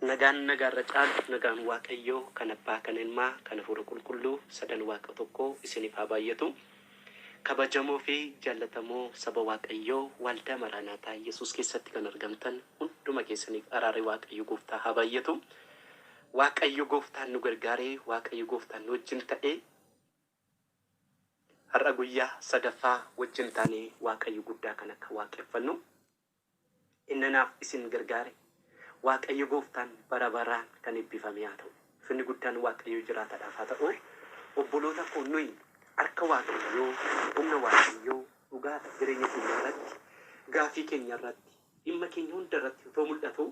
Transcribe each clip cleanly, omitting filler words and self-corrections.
Nagaan nagaarra caalu, nagaan Waaqayyoo kan Abbaa, kan Ilmaa, kan Hafuura Qulqulluu sadan Waaqa tokkoo isiniif haa baay'atu. Kabajamoo fi jaallatamoo saba Waaqayyoo, Waldaa Maraanaataa Yesuus keessatti kan argamtan hunduma keessaniif araarri Waaqayyo Gooftaa haa baay'atu. Waaqayyo Gooftaan nu gargaaree, Waaqayyo Gooftaan nu wajjin ta'ee, har'a guyyaa sadaffaa wajjin taanee Waaqayyo guddaa kan akka waaqeffannu inni naaf isin gargaare Waaqayyo Gooftaan bara baraan kan eebbifame haa ta'u. Ulfinni guddaan Waaqayyo jiraataadhaaf haa ta'u. Obboloota koo, nuyi harka Waaqayyoo, humna Waaqayyoo dhugaadha jireenya keenya irratti, gaafii keenya irratti, dhimma keenya hunda irratti otoo mul'atu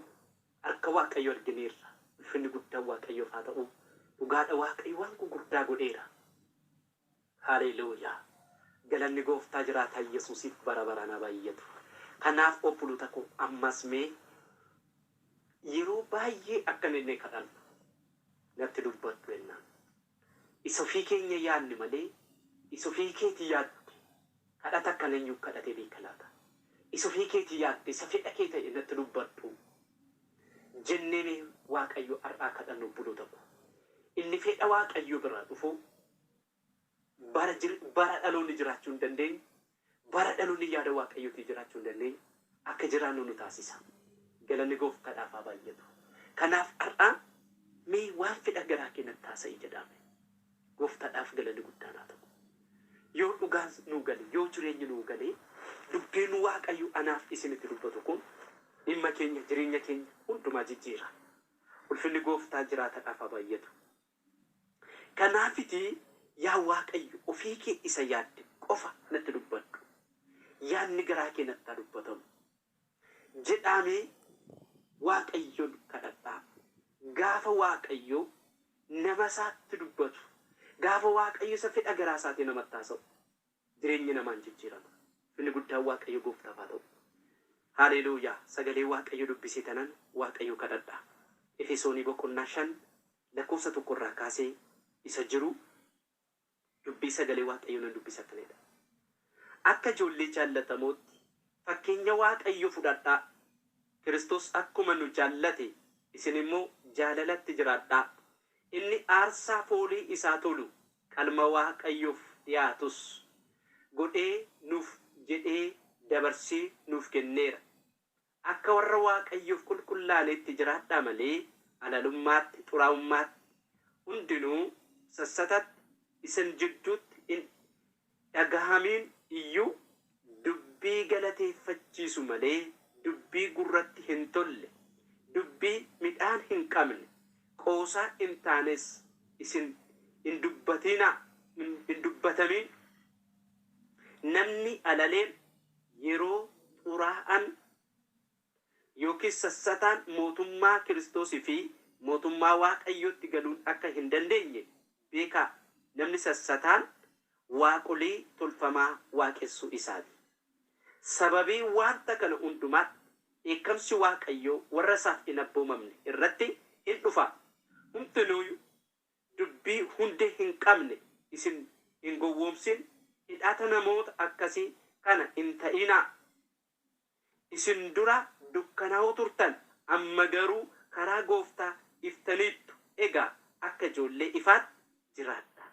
harka Waaqayyoo argineerra. Ulfinni guddaan Waaqayyoof haa ta'u. Dhugaadha, Waaqayyo waan gurguddaa godheera. Haleluuyaa. Galanni Gooftaa jiraataa Yesuusiif bara baraan haa baay'atu. Kanaaf obboloota koo, ammas mee yeroo baay'ee akka inni kadhannu natti dubbadhu jennaan. Isa ofii keenya yaadne malee, isa ofii keetii yaadde kadhata akkan eenyu kadhatee beeka laata? Isa ofii keetii yaadde, isa fedha kee ta'e natti dubbadhu jennee mee Waaqayyo har'aa kadhannu, obboloota koo. Inni fedha Waaqayyo biraa dhufu bara bara dhaloonni jiraachuu hin dandeenye, bara dhaloonni yaada Waaqayyootii jiraachuu hin dandeenye akka jiraannu nu taasisa. Galanni Gooftaadhaaf haa baay'atu. Kanaaf har'aa mee waan fedha garaa kee natti haasa'i jedhame. Gooftaadhaaf galanni guddaan haa ta'u. Yoo dhugaan nuu gale, yoo jireenyi nuu gale, dubbiin Waaqayyo anaaf isinitti dubbatu kun dhimma keenya, jireenya keenya hundumaa jijjiira. Ulfinni Gooftaa jiraataadhaaf haa baay'atu. Kanaafiti yaa Waaqayyo, ofii kee isa yaadde qofa natti dubbadhu. Yaadni garaa kee natti haa dubbatamu jedhamee Waaqayyoon kadhadhaa. Gaafa Waaqayyo nama isaatti dubbatu, gaafa Waaqayyo isa fedha garaa isaatii namatti haasa'u, jireenyi namaan jijjiirama. Ulfinni guddaan Waaqayyo Gooftaaf haa ta'u. Haleluuyaa. Sagalee Waaqayyo dubbisee tanan Waaqayyo kadhadhaa. Efesoonii boqonnaa 5 lakkoofsa 1 irraa kaasee isa jiru dubbii sagalee Waaqayyo nan dubbisa kanadha. Akka ijoollee jaallatamootti fakkeenya Waaqayyo fudhadhaa. Kiristoos akkuma nu jaallate isin immoo jaalalatti jiraadhaa. Inni aarsaa foolii isaa tolu, qalma Waaqayyoof dhiyaatus godhee nuuf jedhee dabarsee nuuf kenneera. Akka warra Waaqayyoof qulqullaa'anitti jiraadhaa malee halalummaatti, xuraa'ummaatti, hundinuu sassatatti isin jidduutti hin dhagahamiin iyyuu, dubbii galateeffachiisu malee dubbii gurratti hin tolle, dubbii midhaan hin qabne, qoosaa hin taanes isin hin dubbatinaa, hin dubbatamin. Namni alaleen yeroo xuraa'an yookiis sassataan mootummaa Kiristoosii fi mootummaa Waaqayyootti galuun akka hin dandeenye beekaa. Namni sassataan waaqolii tolfamaa waaqessuu isaati. Sababii wanta kana hundumaatti dheekkamsi Waaqayyoo warra isaaf hin abboomamne irratti hin dhufa. Hundinuu dubbii hundee hin qabne isin hin gowwoomsin, hidhata namoota akkasii kana hin ta'inaa. Isin dura dukkanaa'oo turtan, amma garuu karaa Gooftaa iftaniittu. Egaa akka ijoollee ifaatti jiraadha.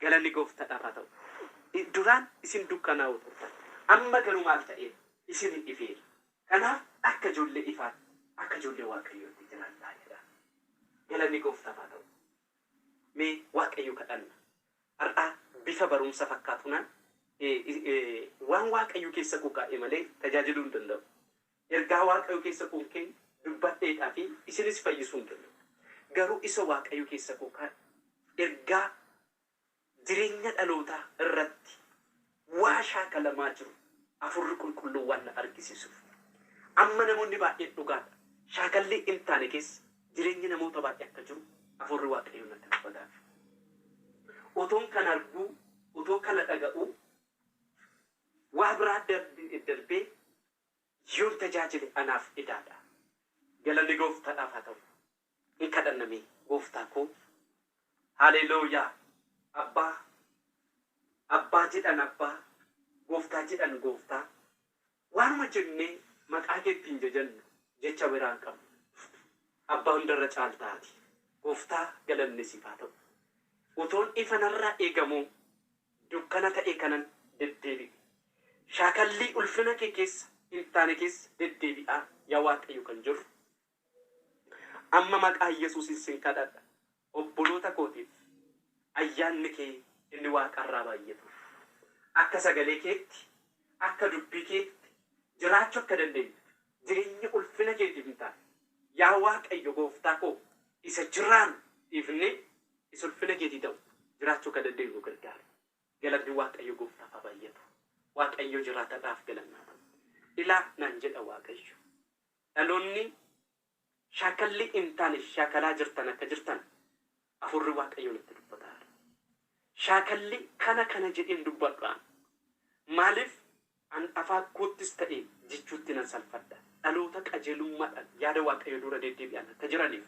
Galanni Gooftaadhaaf haa ta'u. Duraan isin dukkanaa'oo turtan, amma garuu maal ta'eera? Isin ifeera. Kanaaf akka ijoollee ifaatti, akka ijoollee Waaqayyootti jiraadhaa jedha. Galanni Gooftaaf haa ta'u. Mee Waaqayyo kadhanna. Har'aa bifa barumsa fakkaatuunaan waan Waaqayyo keessa koo kaa'e malee tajaajiluu hin danda'u. Ergaa Waaqayyo keessa koo keenya dubbadheedhaa fi isinis fayyisuu hin danda'u. Garuu isa Waaqayyo keessa koo kaa'e, ergaa jireenya dhalootaa irratti waa shaakalamaa jiru Afurri Qulqulluu waan na argisiisuuf. Amma namoonni baay'een dhugaadha. Shaakallii hin taane keessa jireenyi namoota baay'ee akka jiru Afurri Waaqayyo natti dubbataaf. Otoon kana arguu, otoo kana dhaga'uu, waa biraa darbee yoon tajaajile anaaf idaadha. Galanni Gooftaadhaaf haa ta'u. Hin kadhanname. Gooftaa koo. Haleluuyaa. Abbaa, Abbaa jedhan Abbaa, Gooftaa jedhan Gooftaa. Waanuma jennee maqaa kee ittiin jajannu jecha biraa hin qabnu. Abbaa hundarra caaltaati. Gooftaa, galanni siif haa ta'u. Utoon ifa narraa eegamuu dukkana ta'e kanan deddeebi'e. Shaakallii ulfina kee keessa hin taane keessa deddeebi'aa yaa Waaqayyo kan jirru. Amma maqaa Yesuusin sin kadhadha. Obboloota kootiif ayyaanni kee inni waaqarraa baay'atuuf. Akka sagalee keetti, akka dubbii keetti jiraachuu akka dandeenyu, jireenya ulfina keetiif hin taane. Yaa Waaqayyo gooftaa koo, isa jiraan dhiifnee isa ulfina keetii ta'u jiraachuu akka dandeenyu nu gargaara. Galanni Waaqayyo gooftaaf haa baay'atu. Waaqayyo jiraatadhaaf galannaa ta'u. Ilaa naan jedha Waaqayyo. Dhaloonni shaakalli hin taane shaakalaa jirtan akka jirtan hafuurri Waaqayyo natti dubbataa. Shaakalli kana kana jedheen dubbadhaan. Maaliif an afaan koottis ta'e jechuutti nan salfadha. Dhaloota qajeelummaadhaan yaada Waaqayyo dura deddeebi'an akka jiraniif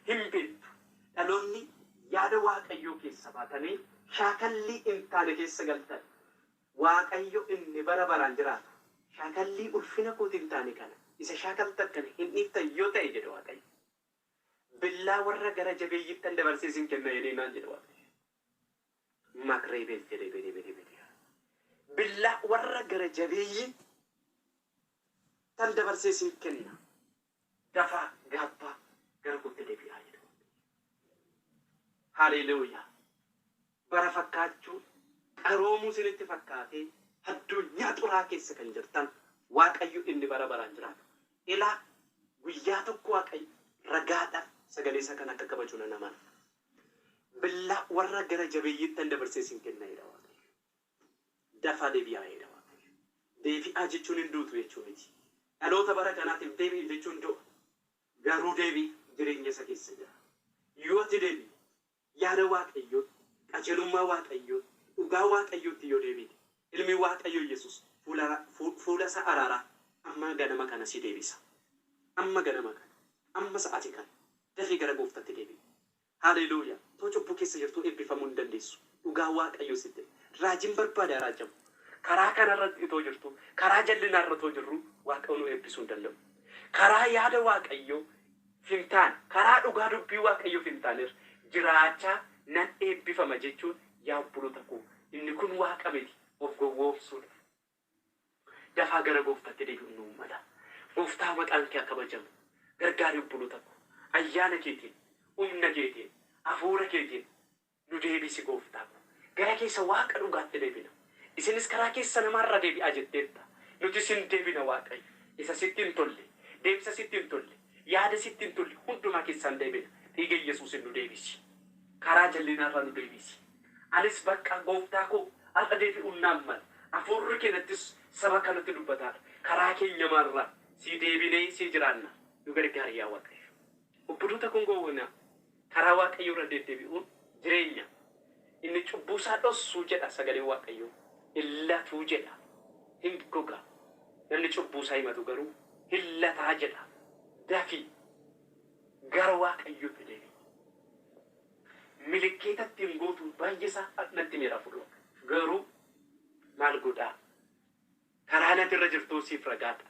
hin beektu. Dhaloonni yaada Waaqayyoo keessa baatanii shaakallii hin taane keessa galtan. Waaqayyo inni bara baraan jiraatu shaakallii ulfina kootii hin taane kana isa shaakaltan kana hin dhiiftan yoo ta'e jedhe Waaqayyo. Billaa warra gara jabeeyyiittan dabarsee isin kenna jedhee naan jedhe Waaqayyo. Makreebel jedhee bedee bedee bedee. Billaa warra gara jabeeyyii tan dabarsee isin kenna. Dafaa gaabbaa gara kootti deebi'aa jedhe. Haleluuyaa. Bara fakkaachuu qaroomuu isinitti fakkaatee addunyaa xuraa keessa kan jirtan Waaqayyo inni bara baraan jiraatu. Ilaa, guyyaa tokko Waaqayyo ragaadhaaf sagalee isaa kan akka kabaju nan amana. Billaa warra gara jabeeyyiittan dabarsee isin kenna jedha Waaqayyo. Dafaa deebi'aa jedha Waaqayyo. Deebi'aa jechuun hin duutu jechuu miti. Dhaloota bara kanaatiif deebi'i jechuun du'a. Garuu deebi'i jireenya isa keessa jira. Yoo ati deebi'e yaada Waaqayyootti, qajeelummaa Waaqayyootti, dhugaa Waaqayyootti yoo deebite, ilmi Waaqayyo Yesus fuula isa araaraa amma ganama kana si deebisa. Amma ganama kana, amma sa'aatii kana dafii gara gooftatti deebi'i. Haleluuyaa. Too cubbuu keessa jirtuu eebbifamuu hin dandeessu. Dhugaa Waaqayyoo sitti. Raajiin barbaada raajamu. Karaa kanarratti itoo jirtu, karaa jallinaarra itoo jirru Waaqayyo nu eebbisuu hin danda'u. Karaa yaada Waaqayyoo hin taane, karaa dhugaa dubbii Waaqayyoo hin taanerra jiraachaa nan eebbifama jechuun, yaa obboloota koo, inni kun Waaqa miti, of gowwoomsuudha. Dafaa gara gooftatti deebi'uun nu mala. Gooftaa, maqaan kee haa kabajamu. Gargaari obboloota koo. Ayyaana keetiin, humna keetiin, hafuura keetiin nu deebisi gooftaa koo. Gara keessa Waaqa dhugaatti deebina. Isinis karaa keessa namaarra deebi'aa jetteetta. Nuti sin deebina Waaqayyo. Isa sitti hin tolle, deemsa sitti hin tolle, yaada sitti hin tolle hundumaa keessaan deebina. Dhiiga Yesuusin nu deebisi. Karaa jallinaarraa nu deebisi. Anis bakka gooftaa koo har'a deebi'uun naan mala. Hafuurri keenyattis saba kanatti dubbataadha. Karaa keenya maarraa si deebinee si jiraanna. Nu gargaari yaa Waaqayyo. Obboloota kun gowwoomina. Karaa Waaqayyoo irra deddeebi'uun jireenya. Inni cubbuu isaa dhossuu jedha sagaleen Waaqayyoo. Hin latuu jedha. Hin goga. Namni cubbuu isaa himatu garuu hin lataa jedha. Dafii gara Waaqayyootti deebi'i. Milikeeta ittiin gootu baay'ee isaa natti miira fudhu. Garuu maal godhaa? Karaa nati irra jirtuu siif ragaadha.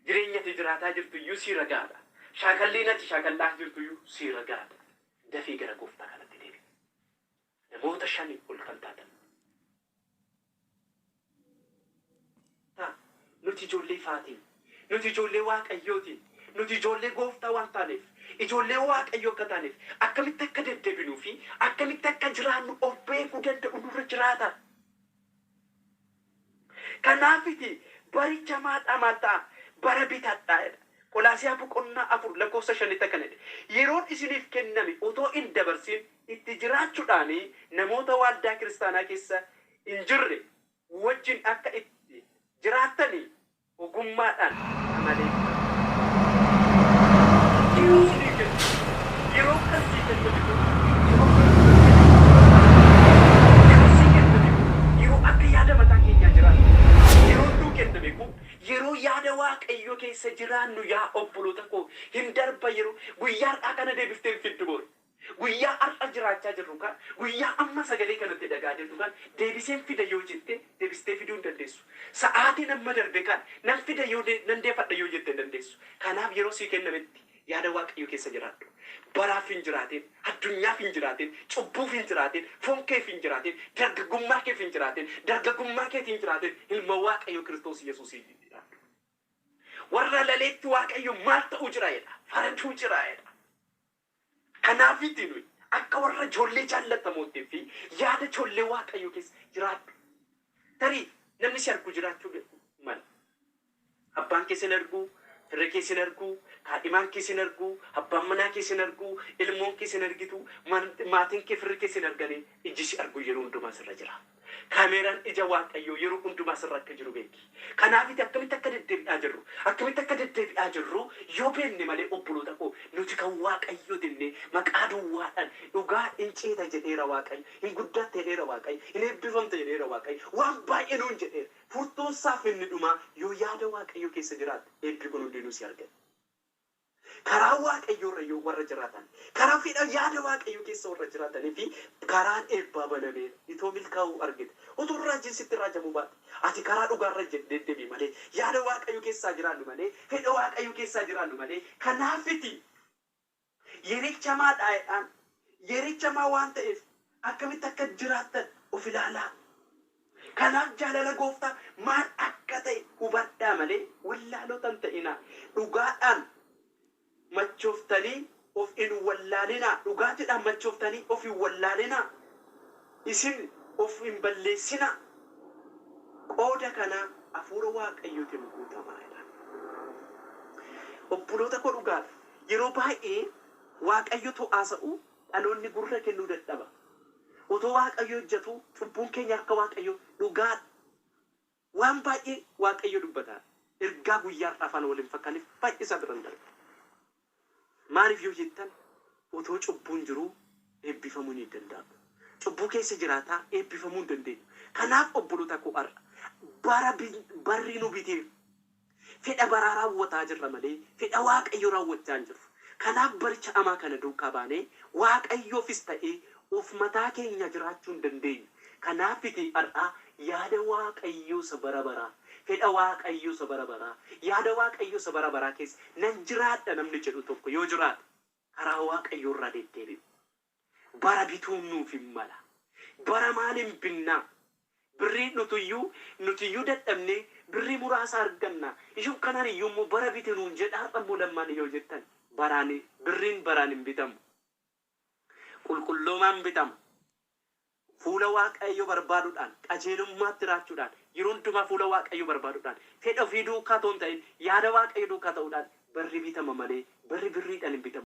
Jireenya ati jiraataa jirtu iyyuu sii ragaadha. Shaakallii nati shaakallaa jirtu iyyuu sii ragaadha. Dafii gara gooftaa kanatti deebi'i. Namoota 5 ol kan taatan. Nuti ijoollee ifaatiin, nuti ijoollee Waaqayyootiin, nuti ijoollee gooftaa waan taaneef, ijoollee Waaqayyoo akka taaneef, akkamitti akka deddeebinuu fi akkamitti akka jiraannu of beekuu danda'u nurra jiraata. Kanaafiti baricha maadhaa maal ta'a? Bara bitadhaa jedha. Qolaasiyaa boqonnaa 4 lakkoofsa 5tti akkana jedhe. Yeroon isiniif kenname otoo hin dabarsin itti jiraachuudhaan namoota waldaa kiristaanaa keessa hin jirre wajjin akka itti jiraattanii ogummaadhaan amaleeffadhaa. Yeroo isinii kennu, yeroo kan sii kenname kun yeroo yeroo sii kenname kun yeroo akka yaada mataa keenyaa jiraannu, yeroo nuu kenname kun yeroo yaada Waaqayyoo keessa jiraannu, yaa obboloota koo, hin darba yeroo guyyaa har'aa kana deebiftee hin fiddu boru. Guyyaa har'a jiraachaa jirru kan, guyyaa amma sagalee kanatti dhagaa jirtu kan deebiseen fida yoo jette deebistee fiduu hin dandeessu. Sa'aatiin amma darbe kan nan fida yoo nan deeffadha yoo jette hin dandeessu. Kanaaf yeroo sii kennametti Yaada Waaqayyoo keessa jiraadhu. Baraaf hin jiraatin, addunyaaf hin jiraatin, cubbuuf hin jiraatin, foon keef hin jiraatin, dargaggummaa keef hin jiraatin, dargaggummaa keetiin hin jiraatin, ilma Waaqayyoo Kiristoos Yesuusiin jiraadhu. Warra laleetti Waaqayyo maal ta'uu jira jedha? Faraduu jira jedha. Kanaafiti nuyi akka warra ijoollee jaallatamootti fi yaada ijoollee Waaqayyoo keessa jiraadhu. Tarii namni si argu jiraachuu mala. Abbaan kee sin argu, firri kee sin argu, kaadhimaan kee sin argu, abbaan manaa kee sin argu, ilmoon kee sin argitu, maatiin kee, firri kee sin arganii, ijji si argu yeroo hundumaa sirra jira. Kaameeraan ija Waaqayyoo yeroo hundumaa sirra akka jiru beeki. Kanaafiti akkamitti akka deddeebi'aa jirru, akkamitti akka deddeebi'aa jirru yoo beekne malee, obboloota koo, nuti kan Waaqayyoo jennee maqaa duwwaadhaan dhugaa hin ceeta jedheera Waaqayyo, hin guddatte jedheera Waaqayyo, hin eebbifamte jedheera Waaqayyo, waan baay'ee nuun jedheera. Furtuun isaaf inni dhumaa yoo yaada Waaqayyoo keessa jiraatte, eebbi kun hundinuu si argata. Karaa Waaqayyoo irra yoo warra jiraatan, karaa fedha yaada Waaqayyoo keessa warra jiraatanii fi karaan eebbaa banameera. Itoo milkaa'uu argite. Utuu raajiin sitti raajamuu baate, ati karaa dhugaarra deddeebi malee, yaada Waaqayyoo keessaa jiraannu malee, fedha Waaqayyoo keessaa jiraannu malee, kanaafiti yericha maadhaa'edhaan, yericha maa waan ta'eef akkamitti akka jiraattan of ilaalaa. Kanaaf jaalala Gooftaa maal akka ta'e hubadhaa malee wallaalota hin ta'inaa. Dhugaadhaan machooftanii of hin wallaalinaa. Dhugaatiidhaan machooftanii of hin wallaalinaa. Isin of hin balleessinaa. Qooda kanaa hafuura Waaqayyootiin guutamaa jedha. Obboloota koo, dhugaadha. Yeroo baay'ee Waaqayyotu haasa'u, dhaloonni gurra kennuu dadhaba. Otoo Waaqayyo hojjetu cubbuun keenya harka Waaqayyo, dhugaadha. Waan baay'ee Waaqayyo dubbata. Ergaa guyyaa har'aa afaan waliin fakkaaniif baay'ee isaa biran darba. Maaliif yoo jettan, otoo cubbuun jiruu eebbifamuun hin danda'amu. Cubbuu keessa jiraataa eebbifamuu hin dandeenyu. Kanaaf obboloota koo, har'a bara barri nu biteef fedha baraa raawwataa jirra malee fedha Waaqayyo raawwachaa hin jirru. Kanaaf baricha hamaa kana duukaa baanee Waaqayyoofis ta'ee of mataa keenya jiraachuu hin dandeenyu. Kanaafiti har'aa yaada Waaqayyoo isa bara baraa, fedha Waaqayyoo isa bara baraa, yaada Waaqayyoo isa bara baraa keessa nan jiraadha namni jedhu tokko yoo jiraate, karaa Waaqayyoo irraa deddeebi'u. Bara bituun nuuf hin mala. Bara maaliin binnaa? Birrii nutiyyuu dadhabnee birrii muraasa arganna. Ishuu kanaan iyyuu immoo bara bite nuun jedha har'a immoo lammaan yoo jettan, baraan birriin baraan hin bitamu. Qulqulloomaan bitama. Fuula Waaqayyoo barbaaduudhaan, qajeelummaatti jiraachuudhaan, yeroo hundumaa fuula Waaqayyoo barbaaduudhaan, fedha ofii duukaa otoo hin ta'in yaada Waaqayyoo duukaa ta'uudhaan barri bitama malee barri birriidhaan.